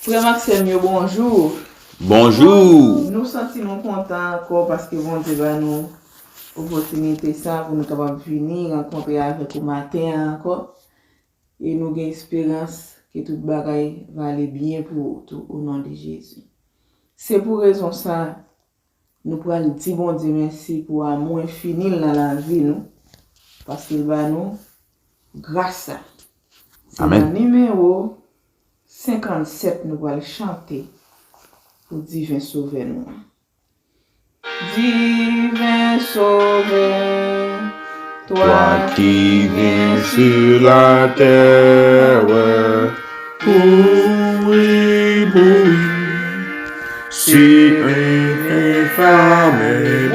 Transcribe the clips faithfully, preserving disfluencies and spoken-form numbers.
Frè m ak sè m yo, bonjou. Bonjou. Nou santi nou kontan ankò paske Bondye ba nou opòtinite sa pou nou kapab vini rankontre avèk ou maten an ankò. E nou gen esperans ke tout bagay va ale byen pou ou tou, o non de Jezi. Se pou rezon sa, nou pral di Bondye mèsi pou amou enfini l nan lavi nou, paske l ba nou gras sa. Se Amèn. Nan nimewo senkannsèt nou pral chante pou Diven Sovè nou an. Divin Sauveur, toi qui viens sur la terre pour mourir, mourir sur une infirme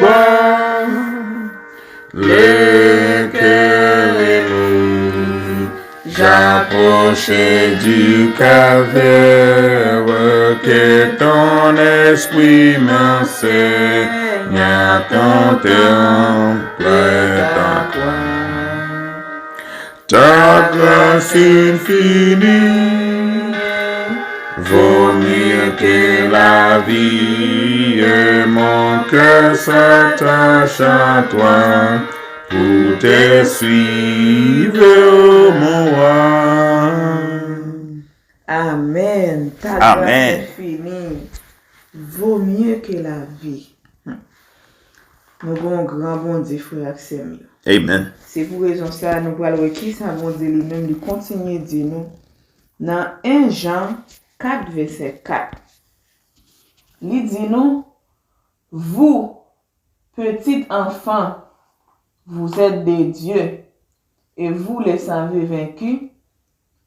bois, le cœur ému, j'approche du calvaire, que ton esprit m'enseigne à ton temple ta croix. Ta grâce infinie vaut mieux que la vie, et mon cœur s'attache à toi pour te suivre, ô mon roi. Amèn. Ta gras Amèn. Enfini vo mye ke lavi. Hmm. Nou gen yon gran Bondye, frè ak sè m yo. Amen. Se pou rezon sa a, nou pral wè kisa Bondye li menm li kontinye di nou nan en Jan kat vèsè kat. Li di nou, vous, petits enfants, vous êtes de Dieu, et vous, les savez vaincus,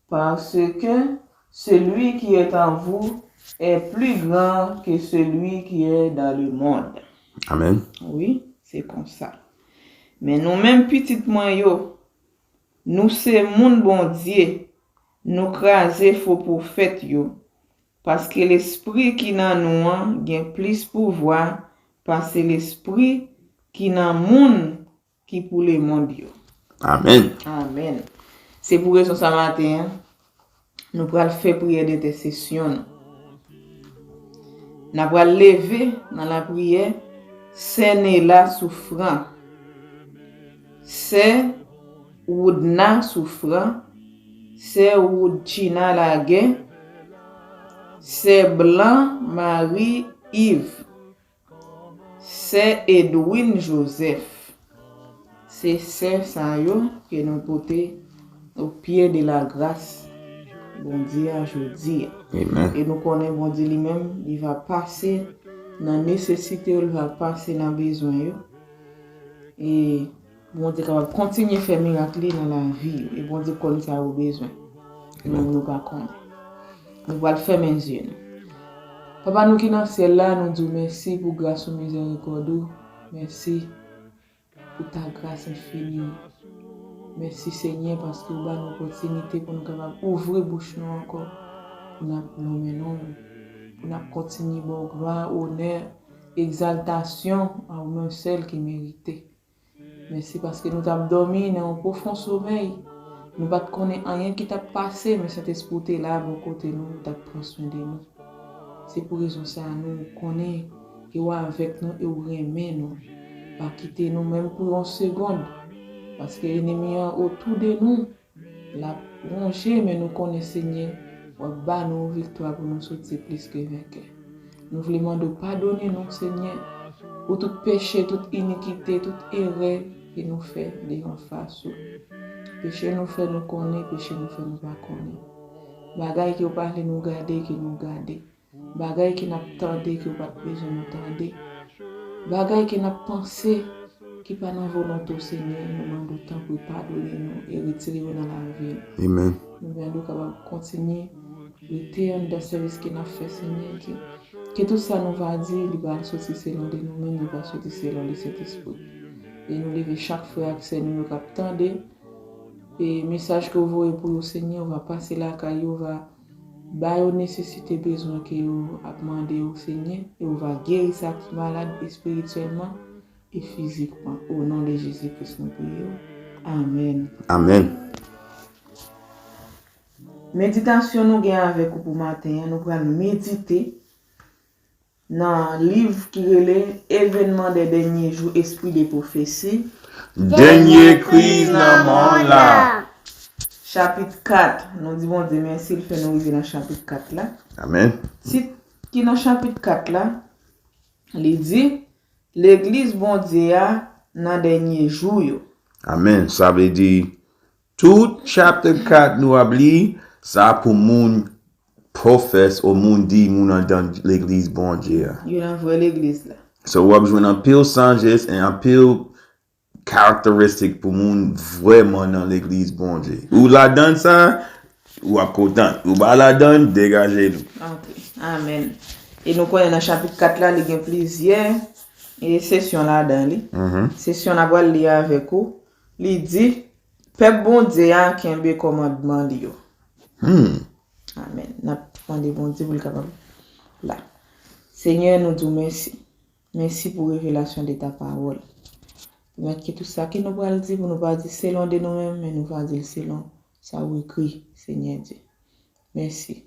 parce que celui qui est en vous est plus grand que celui qui est dans le monde. Amen. Wi, se konsa. Men nou menm, pitit mwen yo, nou se moun Bondye, nou kraze fo pwofèt yo, paske lespri ki nan nou an gen plis pouvwa pase lespri ki nan moun ki pou lemonn yo. Amen. Amen. Se pou rezon sa maten an, nou pral fè priyè dentèsesyon nou. N a pral leve nan lapriyè, sè Nela Soufran, sè Woodna Soufran, sè Woodchina Lagè, sè Blanc Marie Yves, sè Edwin Joseph. Se sè sa yo ke nou pote au pied de la grâce Bondye a jodi a. Amen. E nou konnen Bondye li menm, li va pase nan nesesite yo, li va pase nan bezwen yo. E Bondye kapab kontinye fè mirak li nan lavi yo. E Bondye konn sa yo bezwen. Nou, amen, nou pa konnen. Nou pral fèmen zye nou. Papa nou ki nan syèl la, nou di w mèsi pou gras ou, mizèrikòd ou. Mèsi pou ta gras enfini. Mèsi, Senyè, paske w ba nou opòtinite pou nou kapab ouvri bouch nou ankò, pou n ap nonmen non w, pou n ap kontinye ba w glwa, onè, egzaltasyon a ou menm sèl ki merite. Mèsi paske nou t ap dòmi nan yon pwofon somèy. Nou pa t konnen anyen ki t ap pase, men Sentespri w te la bò kote nou, ou t ap pran swen de nou. Se pou rezon sa a, nou konnen ke w avèk nou e w renmen nou. Pa kite nou menm pou yon segonn, paske enemi an otou de nou, l ap wonje, men nou konnen, Senyè, w ap ba nou viktwa pou nou soti plis ke venkè. Nou vle mande w padone nou, Senyè, pou tout peche, tout inikite, tout erè ke nou fè devan fas ou. Peche nou fè nou konnen, peche nou fè nou pa konnen. Bagay ke w pa vle nou gade, ke nou gade. Bagay ke n ap tande, ke w pa t bezwen nou tande. Bagay ke n ap panse, ki pa nan volonte w, Senyè, nou mande w tanpri padone nou e retire yo nan lavi nou. Amen. Nou mande w kapab kontinye rete anndan sèvis ke n ap fè, Senyè, ke, ke tout sa nou va di, li pa al soti selon de nou menm, li va soti selon Lesentespri. E nou leve chak frè ak sè nou yo k ap tande, e mesaj ke w voye pou yo, Senyè, w va pase lakay yo, w va ba yo nesesite, bezwen ke yo ap mande w, Senyè, e w va geri sa ki malad espirityèlman e fizikman. O non de Jezi Kris, nou priye w. Amèn. Amen. Meditasyon nou gen avèk ou pou maten an, nou pral medite nan liv ki rele Evenman dè Dènye Jou, Espri de Pwofesi. Dènye kriz nan monn la. Chapit kat, nou di Bondye mèsi, l fè nou rive nan chapit kat la. Amèn. Tit ki nan chapit kat la, li di, Legliz Bondye a nan dènye jou yo. Amèn. Sa vle di, tout chapter kat nou ap li, sa pou moun pwofès ou moun di moun anndan legliz Bondye a. Yo nan vrè legliz la. So, w ap jwenn anpil sajès e anpil karakteristik pou moun vrèman nan legliz Bondye. Ou ladan sa, w ap kontan. Ou pa ladan, degaje nou. Ok. Amèn. E nou konnen nan chapit kat la, li gen plizyè e sesyon ladan li. Mhm. Sesyon n ap pral li avèk ou. Li di, Pèp Bondye a kenbe kòmandman li yo. Hmm. Amèn. N ap mande Bondye pou l kapab la. Senyè, nou di w mèsi. Mèsi pou revelasyon de ta pawòl. Pèmèt ke tout sa ke nou pral di, pou nou pa di selon de nou menm, men nou va di l selon sa w ekri, Senyè Dye. Mèsi.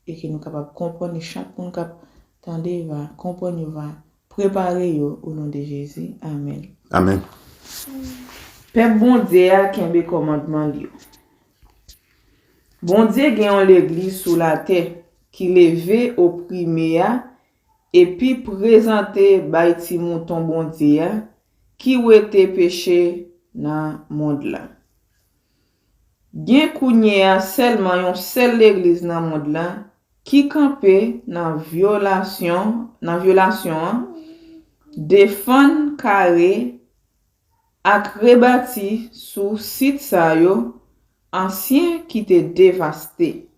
E ke nou kapab konprann, e chak moun k ap tande va konprann, yo va prepare yo, o non de Jezi. Amèn. Amèn. Pèp Bondye a kenbe kòmandman li yo. Bondye gen yon legliz sou latè ki leve oprime a epi prezante bay ti mouton Bondye a ki wete peche nan mond la. Gen kounye a sèlman yon sèl legliz nan mond la ki kanpe nan vyolasyon, nan vyolasyon an, defann kare ak rebati sou sit sa yo ansyen ki te devaste.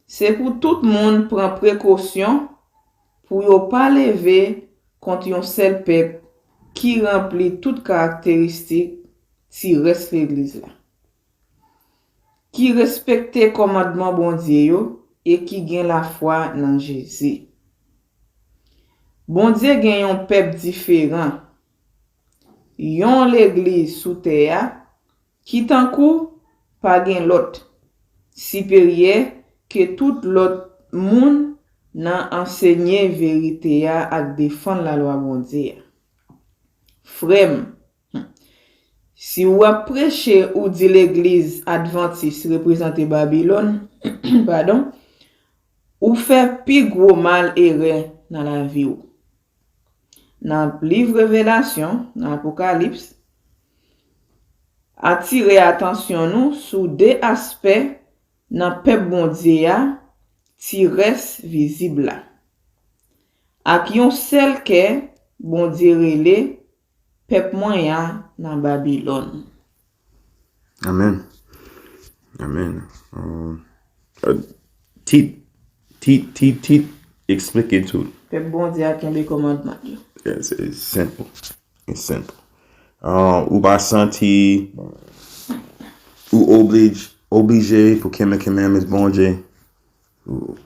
Se pou tout moun pran prekosyon pou yo pa leve kont yon sèl pèp ki ranpli tout karakteristik ti rès legliz la, ki respekte kòmandman Bondye yo e ki gen lafwa nan Jezi. Bondye gen yon pèp diferan, yon legliz sou tè a ki tankou pa gen lòt, siperyè ke tout lòt moun nan ansenye verite a ak defann lalwa Bondye a. Frè m, si w ap preche ou di legliz advantis reprezante Babilòn, padon, ou fè pi gwo mal erè nan lavi w. Nan liv Revelasyon, nan Apokalips, atire atansyon nou sou de aspè nan pèp Bondye a, ti rès vizib la. Ak yon sèl kè, Bondye rele pèp mwen an nan Babilòn. Amèn. Amèn. Um, uh, tit, tit, tit, tit, eksplike tout. Pèp Bondye a kenbe kòmandman yo. It's, it's simple. It's simple. Uh, ou pa santi ou oblij, oblije pou kenbe commandments Bondye. Ou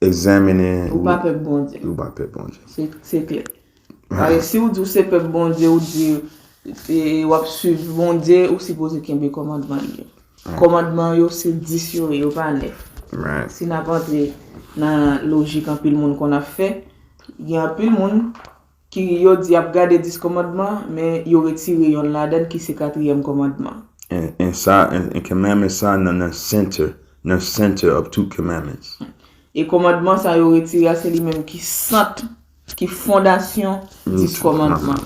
egzamine. Ou pa pèp Bondye. Ou pa pèp Bondye. Se, se klè. Paske si ou di ou se pèp Bondye, ou di e, w ap swiv Bondye, ou sipoze kenbe kòmandman li yo. Kòmandman yo se dis yo ye, yo pa nèf. Si n ap antre nan lojik anpil moun konn ap fè, gen anpil moun ki yo di y ap gade dis kòmandman, men yo retire yonn ladan l ki se katriyèm kòmandman. And, and sa, and, and commandment sa nan, nan center, nan center of two commandments. E kòmandman sa yo retire a, se li menm ki sant, ki fondasyon dis kòmandman.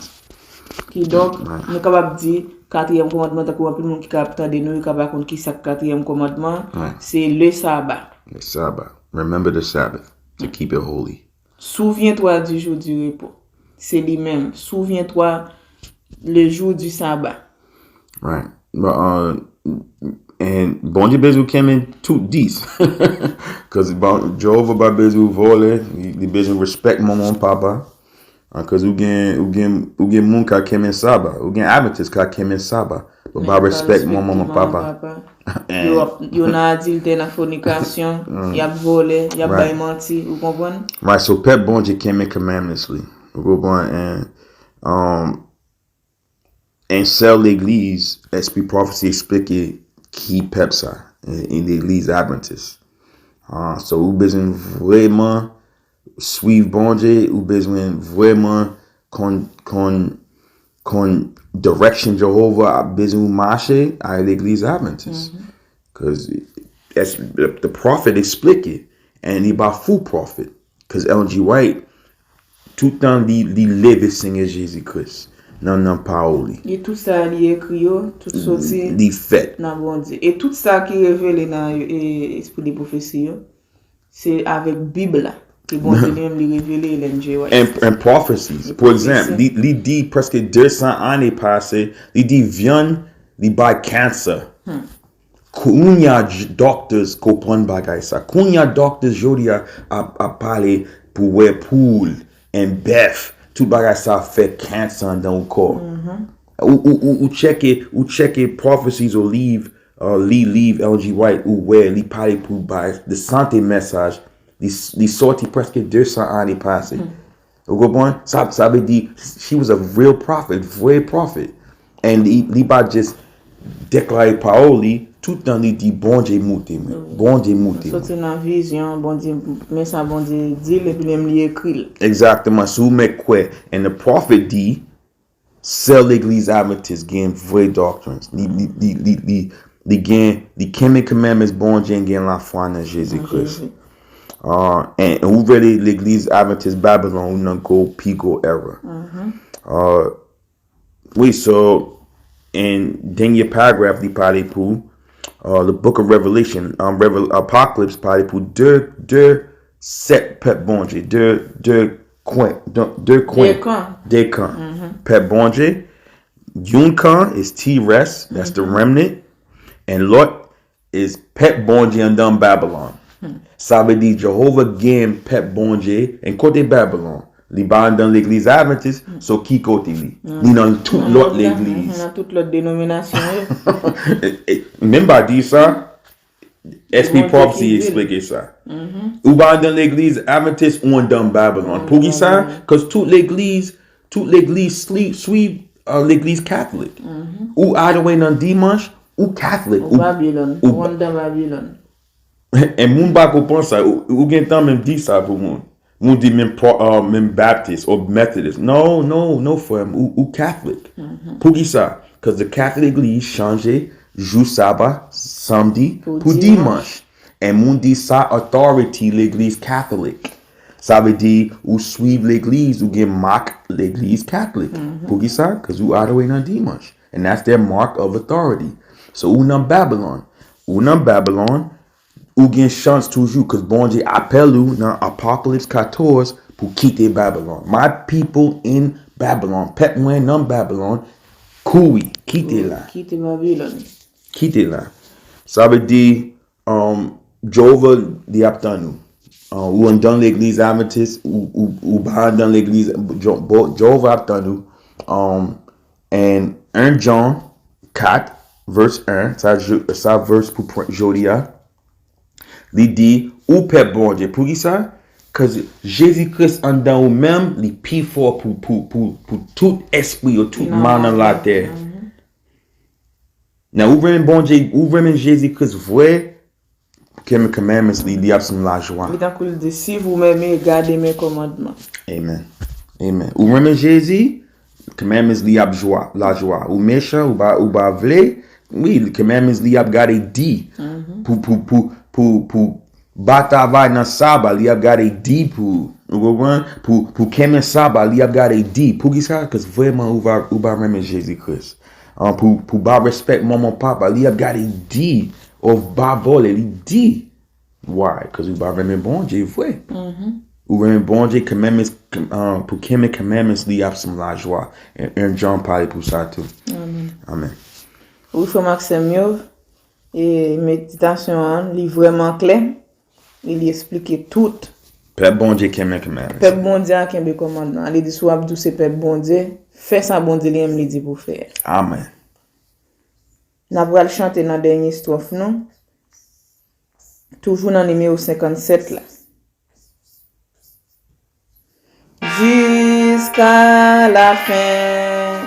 Kidonk, nou kapab di, katriyèm kòmandman, tankou anpil moun ki ka ap tande nou, yo ka pa konn ki sa k katriyèm kòmandman, se le saba. Le saba. Remember the Sabbath, to keep it holy. Souviens-toi du jour du repos. Se li menm. Souviens-toi le jour du sabbat. Right. But, uh, and Bondye bezwen kenbe tout dis. Cause bon, Jewova pa bezwen vòlè, li, li bezwen respect manman, papa. Uh, cause ou gen, ou gen, ou gen moun ka kenbe saba, ou gen Adventist ka kenbe saba. But pa respect manman, papa. Yo ap, yo nan adiltè, nan fònikasyon, y ap vòlè, y ap bay manti, ou konprann? Right, so pèp Bondye kenbe commandments li. Ou konprann? And, um, and sèl legliz, espri pwofesi eksplike ki pèp sa. e, e legliz Adventist. Ah, so, ou bezwen vrèman swiv Bondye, ou bezwen vrèman konn, konn, konn direction Jehovah ap bezwen ou mache a legliz Adventist. Because the prophet explike, and li pa fou prophet. Because Ellen G. White, tout tan li, li leve Senyè Jezi Kris nan, nan pawòl li. E tout sa li ekri yo, tout soti li fèt. Nan Bondye. E tout sa ki revele nan e, espri de pwofesi yo, se avèk Bib la ke Bondye li menm li revele Ellen G. White. And, and prophecies. Pou egzanp, li, li di prèske de san ane pase, li di vyann li bay cancer. Kounye a doctors konprann bagay sa. Kounye a doctors jodi a ap, ap pale pou wè poul and bèf. Tout bagay sa fè cancer andan ou kò. Ou, ou, ou, ou tcheke, ou tcheke prophecies ou liv, uh, li liv Ellen G. White, ou wè li pale pou bay de sante mesaj. Li, li soti prèske de san ane pase. Ou konprann? Sa, sa vle di, she was a real prophet, vrè prophet. And li, li pa just deklare pawòl li, tout tan li di, Bondye moute mwen, Bondye moute mwen. Soti nan vizyon, Bondye, men sa Bondye di l, epi menm li ekri l. Egzakteman, si w mèt kwè. And the prophet di, sèl legliz Adventist gen vrè doctrines. Li, li, li, li, li, li gen, li kenbe commandments Bondye, gen lafwa nan Jezi Kris. Uh, and, and ou vle legliz Adventist Babylon, ou nan gwo, pi gwo erè. Uh, wi, so, and dènye paragraph li pale pou, uh, the book of Revelation, um, Revel Apocalypse pale pou de, de sèt pèp Bondye, de, de kwen, de, de kwen, de kan, de kan. Pèp Bondye, yon kan is T-Rest, that's the remnant, and lòt is pèp Bondye andan Babylon. Sa vle di Jehovah gen pèp Bondye, and kote Babylon? Li pa andan legliz Adventist, so ki kote li? Li nan tout lòt legliz. Nan tout lòt denominasyon yo. E, e, menm pa di sa, S P Prophecy explike sa. Ou pa andan legliz Adventist, ou andan Babylon. Poukisa? Cause tout legliz, tout legliz swiv, swiv, uh, legliz Catholic. Ou adore nan dimanch, ou Catholic. Ou Babylon, ou andan Babylon. E moun pa konprann sa. Ou, ou gen tan menm di sa pou moun. Moun di menm, uh, menm Baptist ou Methodist. No, no, no, frè m. Ou, ou Catholic. Poukisa? Cause the Catholic Legliz chanje jou Saba, samdi, pou dimanch. E moun di sa authority legliz Catholic. Sa vle di ou swiv legliz, ou gen mak legliz Catholic. Poukisa? Cause ou adore nan dimanch. And that's their mark of authority. So, ou nan Babylon. Ou nan Babylon, ou gen chans toujou, cause Bondye apèl ou nan Apocalypse katòz pou kite Babylon. My people in Babylon. Pèp mwen nan Babylon, kouri, kite la. Kite Babylon. Kite la. Sa vle di, um, Jehovah, li ap tann ou. Uh, ou andan legliz Adventist, ou, ou, ou pa andan legliz, Je-, Bo-, Jehovah ap tann ou. Um, and un John kat, verse un, sa, je-, sa verse pou pwen-, jodi a, li di, ou pèp Bondye. Poukisa? Cause Jezi Kris andan ou menm, li pi fò pou, pou, pou, pou tout espri yo, tout mal nan latè. Nan ou renmen Bondye, ou renmen Jezi Kris vre, kenbe commandments li, li ap sanble lajwa. Li tankou l di, si vous m'aimez, gardez mes commandements. Amen. Amen. Ou renmen Jezi, commandments li ap jwa, lajwa. Ou mechan, ou pa, ou pa vle, wi, commandments li ap gade di. Pou, pou, pou, pou, pou ba travay nan Saba, li ap gade di pou, ou konprann? Pou, pou kenbe Saba, li ap gade di. Poukisa? Cause vrèman ou pa, ou pa renmen Jezi Kris. An, pou, pou ba respect manman papa, li ap gade di. Ou ba vòlè, li di. Why? Cause ou pa renmen Bondye vre. Ou renmen Bondye, commandments, um, pou kenbe commandments li ap sanble lajwa. And, and John pale pou sa tou. Amen. Amen. Wi, frè m ak sè m yo, e meditasyon an, li vrèman klè, e li eksplike tout. Pèp Bondye kenbe commandments. Pèp Bondye a kenbe kòmandman. Li di, si w ap di w se pèp Bondye, fè sa Bondye li menm li di pou w fè. Amen. N ap pral chante nan dènye estwòf nou. Toujou nan nimewo senkannsèt la. Jusqu'à la fin,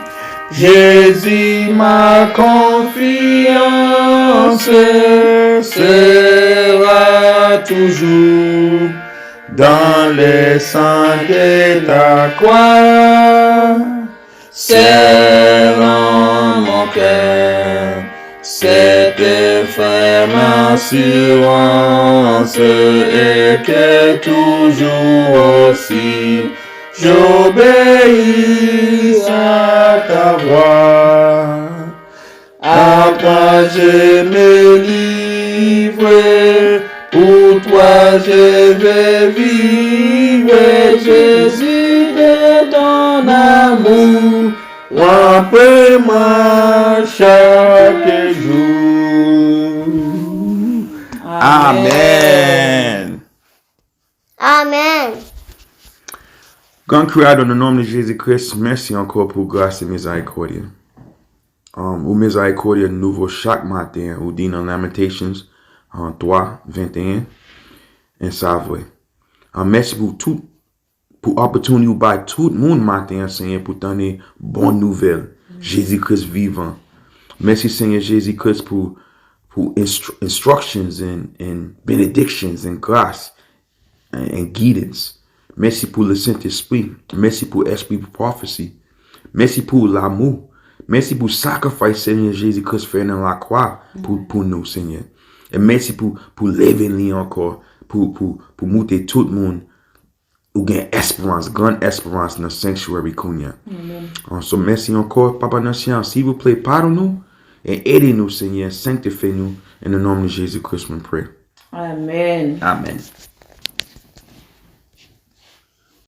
Jésus, ma confiance sera toujours dans les sangs de ta croix. Serre en mon cœur cette ferme assurance et que toujours aussi j'obéisse à ta voix. À toi je me livre, pour toi je vais vivre, Jésus, de ton amour, remplis-moi chaque jour. Amen. Amen. Grand Creator, dans le nom de Jésus-Christ, merci encore pour grâce et miséricorde. Um, ou mizerikòdye nouvo chak maten, ou di nan Lamentations, um, twa, venteyen, e sa vre. Um, mèsi pou tout, pou opportunity ou bay tout moun maten an, Senyè, pou tande bon nouvèl. Jezi Kris vivan. Mèsi, Senyè Jezi Kris, pou, pou instru- instructions and, and benedictions and gras and, and guidance. Mèsi pou Lesentespri. Mèsi pou espri pou pwofesi. Mèsi pou lamou. Mèsi pou sakrifis Senyè Jezi Kris fè nan lakwa pou, pou nou, Senyè. E mèsi pou, pou leve li ankò, pou, pou, pou moute tout moun ou gen esperans, gran esperans nan sanctuary kounye a. Amen. So, mèsi ankò, Papa nan syen, silvouplè, padone nou e ede nou, Senyè, sanctify nou, in the name of Jesus Christ we pray. Amen. Amen.